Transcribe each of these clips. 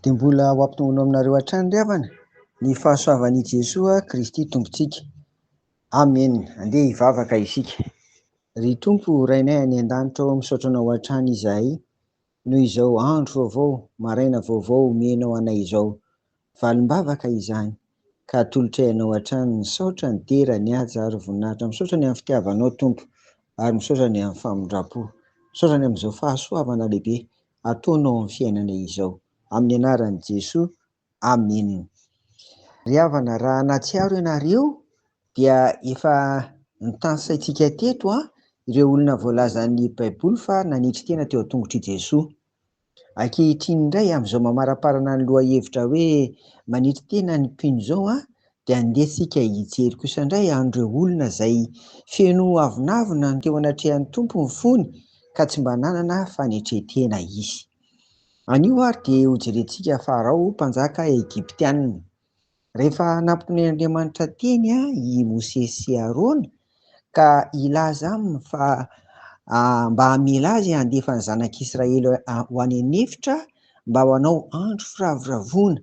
Dia mbola ho ampitomboina aminareo hatrany ry havana ny fahasoavan'i Jesoa Kristy Tompontsika. Amena. Andeha hivavaka isika. Ry Tompo Rainay any an-danitra ô, misaotra Anao hatrany izahay noho izao andro vaovao, maraina vaovao omenao anay izao. Valim-bavaka izany ka atolotray Anao hatrany ny saotra, ny dera, ny haja ary voninahitra. Misaotra ny amin'ny fitiavanao Tompo ary misaotra ny amin'ny famindram-po. Misaotra ny amin'izao fahasoavana lehibe ataonao amin'ny fiainanay izao. Amin'ny anaran'i Jesoa, Amena. Ry havana, raha nahatsiaro ianareo dia efa notanisaintsika teto ireo olona voalazan'ny Baiboly fa nanetry tena teo an-tongotr'i Jesoa. Ankehitriny indray, amin'izao mamaraparana ny lohahevitra hoe manetry tena ny mpino izao, dia andeha isika hijery kosa indray an'ireo olona izay feno avonavona teo anatrehan'ny Tompo ny fony ka tsy mba nanana fanetren-tena izy. Anio ary dia hojerentsika Farao, mpanjaka egyptiana. Rehefa nampitonen'Andriamanitra teny i Mosesy sy Arona ka hilaza aminy fa mba hamela azy handefa ny zanak'Israely ho any an'efitra mba ho hanao andro firavoravoana,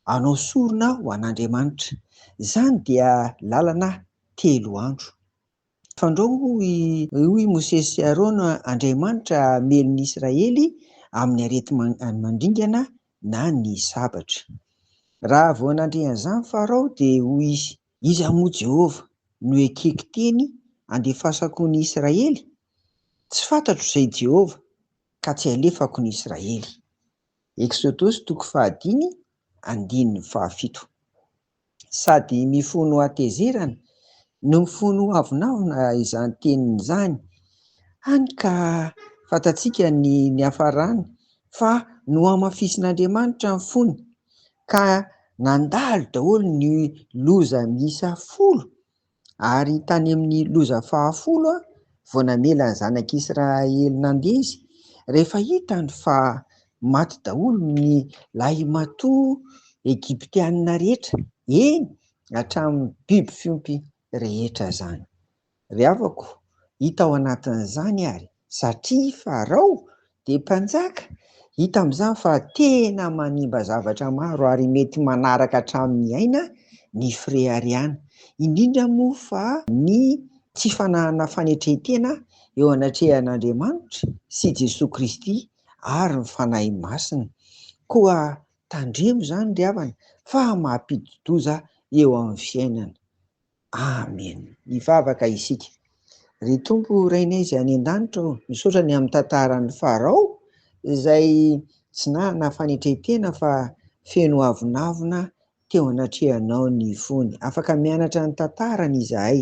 hanao sorona ho an'Andriamanitra. Izany dia lalana telo andro. Fandrao hoy i Mosesy sy Arona, Andriamanitra hamely ny Israely amin'ny areti-mandringana na ny sabatra. Raha vao nandre an'izany Farao dia hoy izy, Iza moa Jehovah no ekeko teny handefasako ny Israely? Tsy fantatro izay Jehovah, ka tsy halefako ny Israely. Eksodosy toko fahadimy andininy fahafito. Sady mifono hatezerana no mifono avonavona izany teniny izany, hany ka fantatsika ny niafarany fa nohamafisin'Andriamanitra ny fony ka nandalo daholo ny loza miisa folo Ary tany amin'ny loza fahafolo vao namela ny zanak'Israely nandeha izy, rehefa hitany fa maty daholo ny lahimatoa egyptianina rehetra, eny, hatramin'ny biby fiompy rehetra izany. Ry havako, hita ao anatin'izany àry, satria Farao dia mpanjaka, hita amin'izany fa tena manimba zavatra maro ary mety manaraka hatramin'ny aina ny fireharehana, indrindra moa fa ny tsy fananana fanetren-tena eo anatrehan'Andriamanitra sy Jesoa Kristy ary ny Fanahy Masina. Koa tandremo izany ry havana fa mampidi-doza eo amin'ny fiainana. Amen. Hivavaka isika. Ry Tompo Rainay izay any an-danitra ô, misaotra ny amin'ny tantaran'i Farao izay tsy nanana fanetren-tena fa feno avonavona teo anatrehanao ny fony. Afaka mianatra ny tantarany izahay,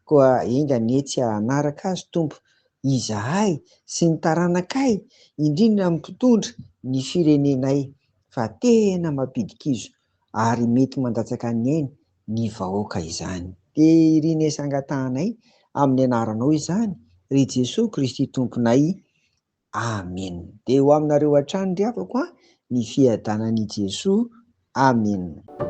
koa enga anie tsy hanaraka azy Tompo izahay sy ny taranakay, indrindra ny mpitondra ny firenenay fa tena mampidi-kizo ary mety mandatsaka ny ainy ny vahoaka izany. Dia irinay sy angatahanay amin'ny anaranao izany, ry Jesoa Kristy Tomponay. Amen. Dia ho aminareo hatrany ry havako a, ny fiadanan'i Jesoa. Amen.